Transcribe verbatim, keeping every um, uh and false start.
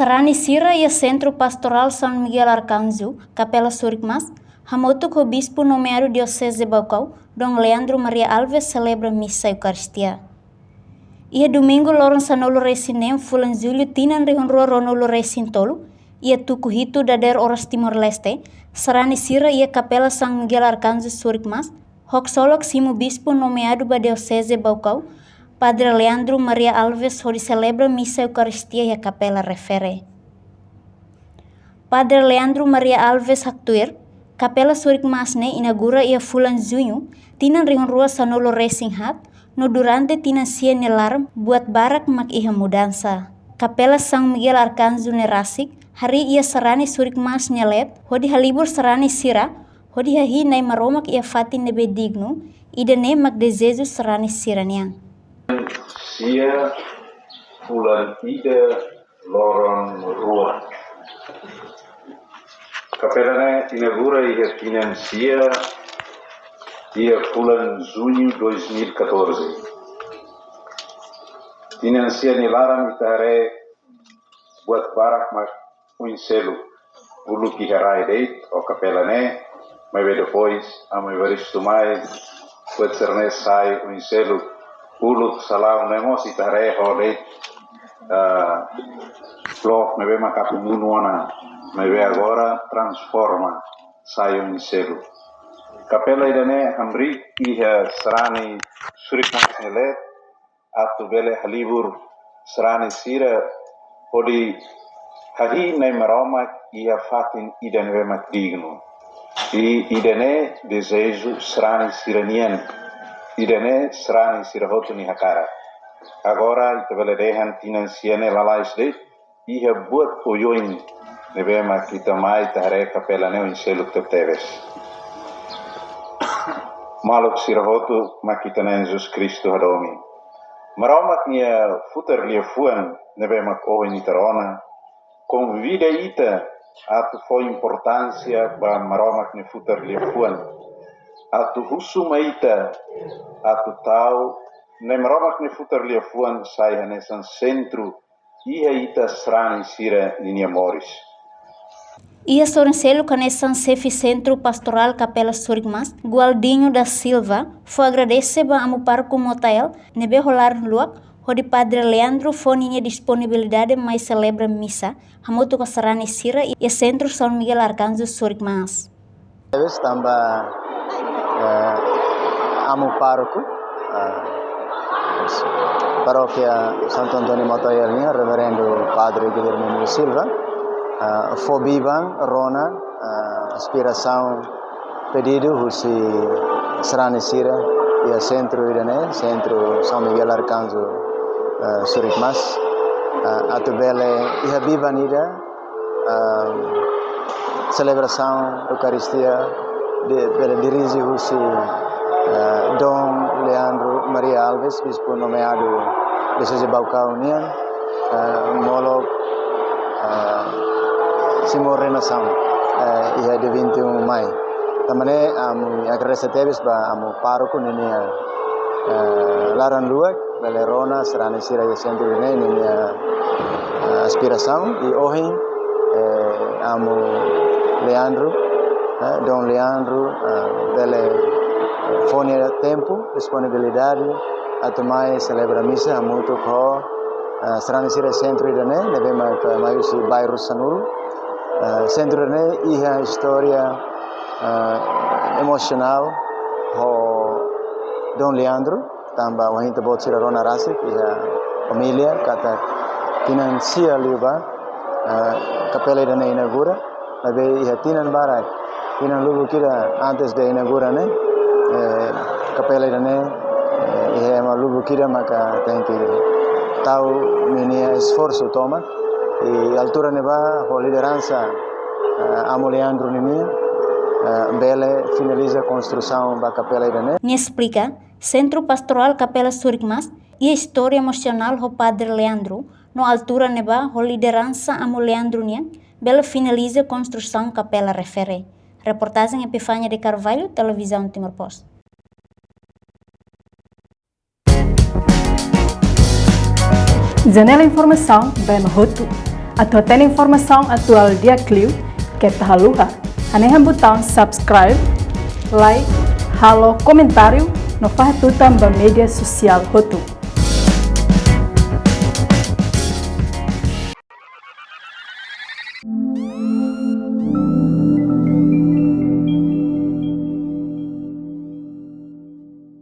Sarani sira iha Sentru Pastorál São Miguel Arcanjo, Kapela Surikmas, hamutuk ho Bispu nomeadu Dioseze Baucau, Dom Leandro Maria Alves, selebra misa Eukaristia. Iha Domingu loron sanulu-resin-neen fulan Jullu tinan rihun rua ruanulu-resin-tolu, iha tuku hitu dadeer oras Timor-Leste, sarani sira iha Kapela São Miguel Arcanjo Surikmas, haksolok simu Bispu nomeadu ba Dioseze Baucau, Padre Leandro Maria Alves, hodi selebra misa Eukaristia iha kapela refere. Padre Leandro Maria Alves haktuir, Kapela Surikmas ne'e inaugura iha fulan Juñu, tinan rihun rua sanulu-resin-haat, no durante tinan sia nia laran buat barak mak iha mudansa. Kapela São Miguel Arcanjo ne'e rasik harii iha sarani Surikmas nia leet, hodi halibur sarani sira, hodi hahi'i Na'i Maromak iha fatin ne'ebé dignu, ida-ne'e mak dezeju sarani sira-nian. Sia fulan ida loron rua. Kapela ne'e inaugura iha tinan sia, iha fulan Juñu dois mil e catorze. Tinan sia nia laran ita haree buat barak mak oin seluk. Uluk iha rai de'it, ho kapela ne'e, maibé depois, Amu Evaristu mai, buat sira-ne'e sai oin seluk. Uluk salaun ne'e mós ita haree ho de'it, ah, blok ne'ebé mak atu nunu ona, maibé agora transforma, sai oin seluk. Kapela ida-ne'e hamriik iha sarani Surikmas nia leet, atu bele halibur sarani sira hodi hahi'i Na'i Maromak iha fatin ida ne'ebé mak dignu. I ida-ne'e dezeju sarani sira-nian. Ida-ne'e sarani sira hotu nia hakarak. Agora ita bele dehan tinan sia ne'e lalais de'it, iha buat oioin ne'ebé mak ita mai ita haree kapela ne'e oin seluk tebetebes. Maluk sira hotu mak ita-nia Na'i Jesus Kristu hadomi. Maromak nia futar liafuan ne'ebé mak ohin ita rona, konvida ita atu fó importánsia ba Maromak nia futar liafuan. Atu husu mai ita, atu tau Na'i Maromak nia futar liafuan sai hanesan sentru iha ita sarani sira ninia moris. Iha sorin seluk hanesan Xefe Sentru Pastorál Kapela Surikmas, Gualdinho da Silva, fó agradese ba Amu Pároku Motael, ne'ebé ho laran luak, hodi Padre Leandro fó ninia disponibilidade mai selebra misa, hamutuk ho sarani sira iha Sentru São Miguel Arcanjo Surikmas. Tebes tanba, eh, Amu Pároku, eh, Parókia Santo António Motael nian, Reverendu Padre Guilherme Melo Silva, eh, fó biban, rona, eh, inspirasaun, pedidu husi sarani sira iha sentru ida-ne'e, Sentru São Miguel Arcanjo, eh, Surikmas, eh, atu bele iha biban ida, ah, selebrasaun Eukaristia de, bele dirije husi, ah, Dom Leandro Maria Alves, Bispu nomeadu Dioseze Baucau nian, ah, molok, ah, simu ordenasaun, ah, iha dia vinte e um Mai. Tanba ne'e, ami agradese tebes ba Amu Pároku ninia, ah, laran luak, bele rona sarani sira iha sentru ne'e ninia, eh, inspirasaun, i ohin, eh, Amu Leandro, eh, Dom Leandro, eh, bele fó nia tempu, disponibilidade, atu mai selebra misa hamutuk ho, eh, sarani sira sentru ida-ne'e, ne'ebé mak mai husi bairru sanulu. Eh, sentru ida-ne'e iha istória, eh, emosionál ho Dom Leandro, tanba wainhira ita-boot sira rona rasik iha família katak tinan sia liubá, eh, kapela ida-ne'e inaugura, maibé iha tinan barak, tinan lubuk ida antes de inaugura ne'e, eh, kapela ida-ne'e, eh, iha ema lubuk ida maka tenke tau ninia esforsu tomak, i altura ne'ebá ho lideransa, eh, Amu Leandro ninia, eh, bele finaliza konstrusaun ba kapela ida-ne'e. Nia esplika, Sentru Pastorál Kapela Surikmas iha istória emosionál ho Padre Leandro, no altura ne'ebá ho lideransa Amu Leandro nian, bele finaliza konstrusaun kapela refere. Reportajen Epifania de Carvalho, Televizaun Timor Post. Janela informasaun ba ema hotu. Atu hatene informasaun atuál di'ak liu, keta haluha hanehan butaun subscribe, like, halo komentáriu no fahe tutan ba média sosiál hotu.